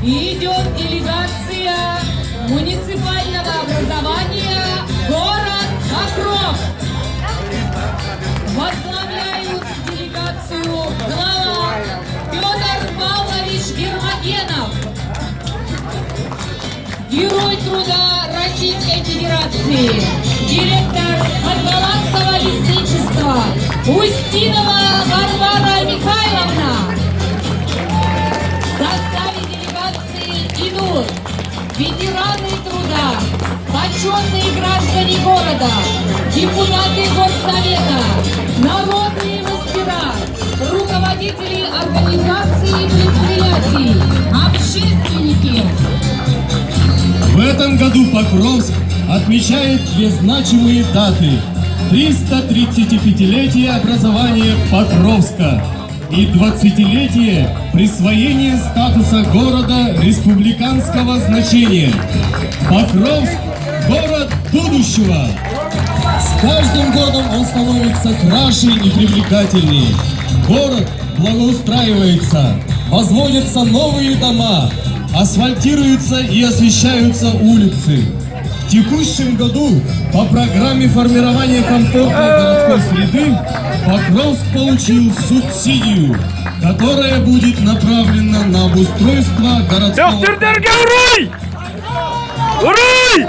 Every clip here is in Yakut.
Идет делегация муниципального образования город Покровск. Возглавляют делегацию глава Петр Павлович Гермогенов, Герой труда Российской Федерации, директор Подволакского лесничества Устинова Варвара Михайловна. В составе делегации идут ветераны труда, почетные граждане города, депутаты Горсовета, народные мастера, руководители организаций и предприятий, общественники. В этом году Покровск отмечает две значимые даты. 335-летие образования Покровска и 20-летие присвоения статуса города республиканского значения. Покровск – город будущего! С каждым годом он становится краше и привлекательнее. Город благоустраивается, возводятся новые дома, асфальтируются и освещаются улицы. В текущем году по программе формирования комфортной городской среды Покровск получил субсидию, которая будет направлена на обустройство городского... Төхтүрдэргэ уруй! Уруй!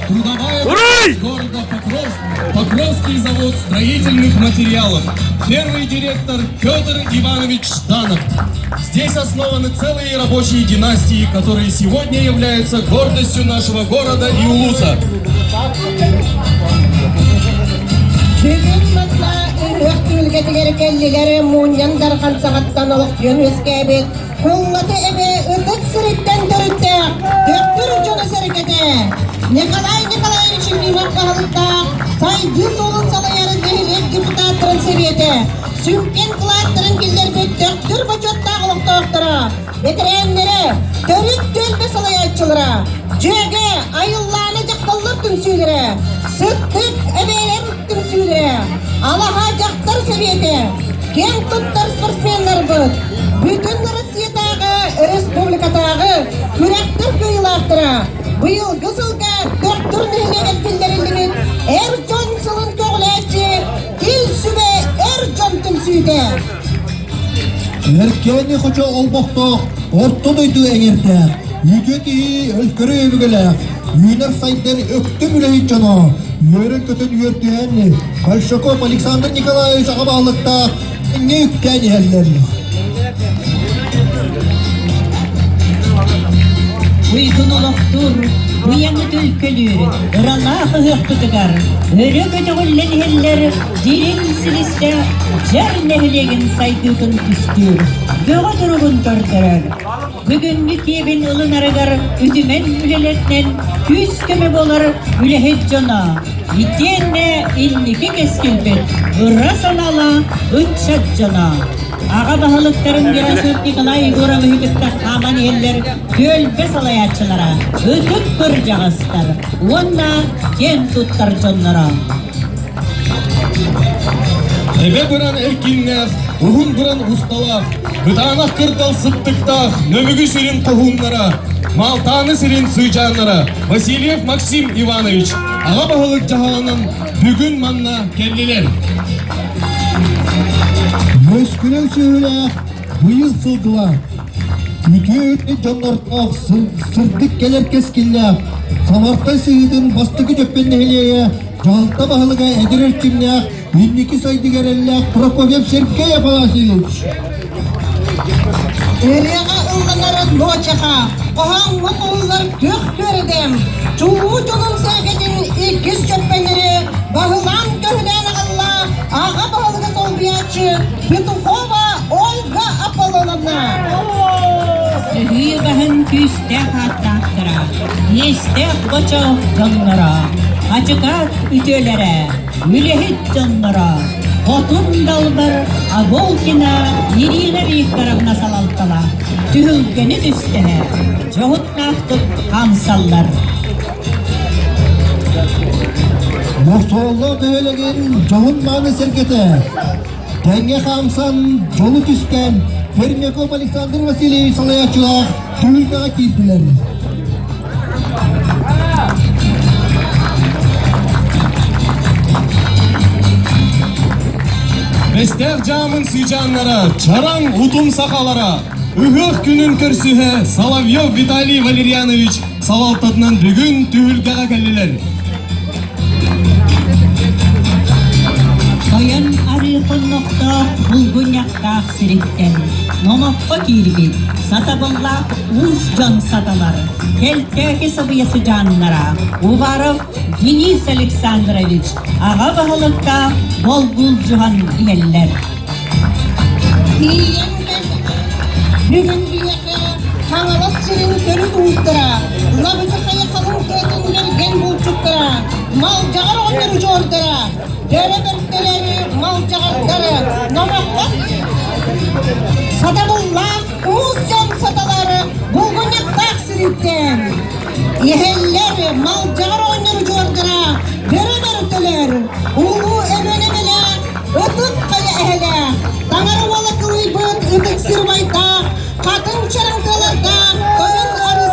Трудовая Уруй! города Покровск, Покровский завод строительных материалов. Первый директор Петр Иванович Жданов. Здесь основаны целые рабочие династии, которые сегодня являются гордостью нашего города и улуса. Бүгүн манна ыһыах түһүлгэтигэр кэллилэр мунньан дархан саҕаттан олохсуйан үөскээбит Куллаты эбэ ытык сириттэн төрүттээх Төхтүр дьоно-сэргэтэ Николай Николаевич Ефимов баһылыктаах сайдыы суолун салайар нэһилиэк депутаттарын сэбиэтэ сүҥкэн кылааттарын киллэрбит Төхтүр бочуоттаах олохтоохторо, бэтэрээннэрэ, төрүт түөлбэ салайааччылара, дьүөгэ, айыллаана дьахталлар түмсүүлэрэ, сыттык эбээлэр түмсүүлэрэ, алаһа дьахтар сэбиэтэ, киэн туттар спортсменнарбыт, бүтүн Россиятааҕы, республикатааҕы күрэхтэр кыайыылаахтара, быйылгы сылга Төхтүр нэһилиэгэр биллэриллибит Эр дьон сылын көҕүлээччи Ил Сүбэ эр дьон түмсүүтэ. Эркээни хочо олбохтоох, орто дойду эҥэрдээх, үтүө киһи өлкөрө өбүгэлээх, үүнэр-сайдар өктөм үлэһит дьоно, үөрэн-көтөн үөрдүһэн Большаков Александр Николаевич аҕа баһылыктаах тэҥҥэ үктээн иһэллэр. Уйгун олохтуур, быйаҥы төлкөлүүр, ыралаах ыһыахпытыгар өрө көтөҕүллэн иһэллэр дириҥ силистээх Дьэр нэһилиэгин сайдыытын түстүүр, бөҕө туругун көрдөрөр. Бүгүҥҥү киэбин ылынарыгар үтүмэн үлэлэринэн күүс-көмө буолар үлэһит дьоно, итиэннэ инники кэскилбит ыра санаалаах ыччат дьоно. Аҕа баһылыктарын Герасимов Николай Егоровиһы кытта хааман иһэллэр түөлбэ салайааччылара, ытык кырдьаҕастар уонна киэн туттар дьонноро. Эбэ быран эркиннээх, уһун быран усталаах, бытаанах кырдал сыттыктаах Нөмүгү сирин хоһууннара, Маалтааны сирин сыдьааннара Васильев Максим Иванович аҕа баһылык дьаһалынан бүгүн манна кэллилэр. Мөскүнэн сүөһүлээх быйыл сылгылаах, үтүө дьоннордоох сырдык кэлэр кэскиллээх Самартай сыһыытын бастакы Дьөппөн нэһилиэгэ дьаһалта баһылыга эдэр эрчимнээх инники сайдыга эрэллээх Прокопьев Сергей Афанасьевич. Ырыаҕа ылланар нуочаха, хоһооҥҥо хоһуллар күөх күөрэдэм, чулуу дьонун сэргэтин иккис чөппөннөрү баһылаан-көһүлээн аҕалла аҕа баһылыга солбуйааччы Петухова Ольга Аполлоновна. Сыһыы баһын күүстээх ааттаахтара, иэстээх бочоох дьонноро, ачыкаат үтүөлэрэ, үлэһит дьонноро, Хотун Далбар Аголкина Ирина Викторовна салалталаах түһүлгэни түстэһэ дьоһуннаахтык хаамсаллар. Мохсоҕоллоох бөһүөлэгин дьоһун мааны сэргэтэ тэҥҥэ хаамсан дьолу түстээн. Пермяков Александр Васильевич салайааччылаах түһүлгэҕэ киирдилэр. Бэстээх дьаамын сыдьааннара, чараҥ утум сахалара, ыһыах күнүн көрсүһэ Соловьев Виталий Валерьянович салалтатынан бүгүн түһүлгэҕэ кэллилэр. Тойон арыы хоннохтоох булгунньахтаах сириттэн номоххо киирбит сатабыллаах уус дьон саталар Кэлтээки сабыйа сыдьааннара Уваров Денис Александрович аҕа баһылыктаах болбулдьуһан иһэллэр. Тиийэн Бүгүн биһиэхэ Хаҥалас сирин төрүт уустара, Лабычы хайа халыҥ тыатын бэргэн булчуттара, Малдьаҕар оҕонньор удьуордара, Бөрө бөртөлөрү, малдьаҕардары номоххо сатабыллаах уус дьон саталары булгунньахтаах сириттэн иһэллэр Малдьаҕар оҕонньор удьуордара, Бөрө бөртөлөр, Улуу Өлүөнэ эбэлээх, Ытык хайа эһэлээх, Таҥара уола кылыйбыт ытык сир убайдаах, хатыҥ чараҥкалардаах, тойон арыы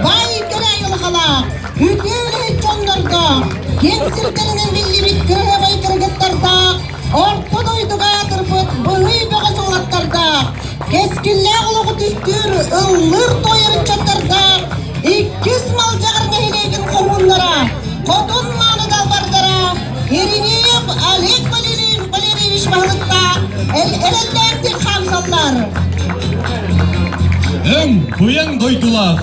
баай кэрэ айылҕалаах, үтүө үлэһит дьоннорго, киэҥ сирдэринэн биллибит кыраһыабай кыргыттардаах, орто дойдуга аатырбыт быһый бөҕө суолаттардаах, кэскиллээх олоҕу түстүүр ыллыыр туойар ыччаттардаах, иккис Малдьаҕар нэһилиэгин хоһууннара, хотун мааны далбардара Иринеев Олег Валерьевич баһылыктаах эрэллээхтик хаамсаллар. Өҥ быйаҥ дойдулаах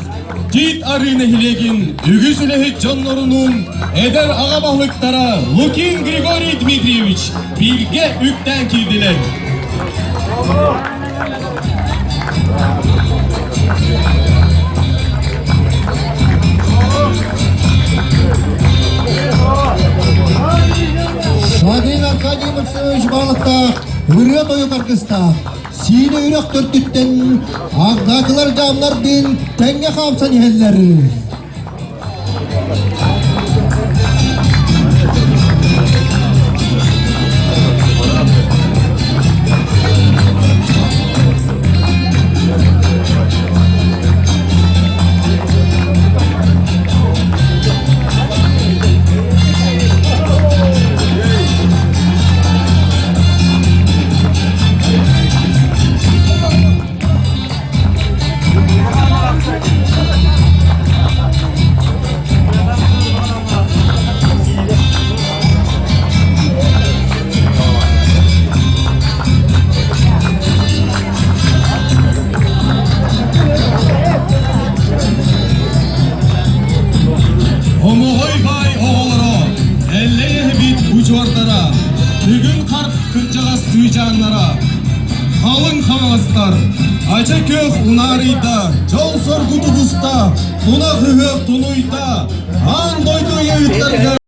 Тиит Арыы нэһилиэгин үгүс үлэһит дьоннорунуун эдэр аҕа баһылыктара Лукин Григорий Дмитриевич бииргэ үктээн киирдилэр. Шагин Аркадий Максимович Балыктаах ырыа тойук аргыстаах Сиинэ үрэх төрдүттэн агдакылар дьаамнардыын тэҥҥэ хаамсан иһэллэр. Омоҕой баай оҕолоро, Эллэй эһэбит удьуордара, Бүгүн харт кырдьаҕас сыдьааннара, Халыҥ хаҥаластар, Ача күөх унаарыйда, Дьол-соргу тубуста, Тунах ыһыах тунуйда, Аан дойду ыйыттарыгар.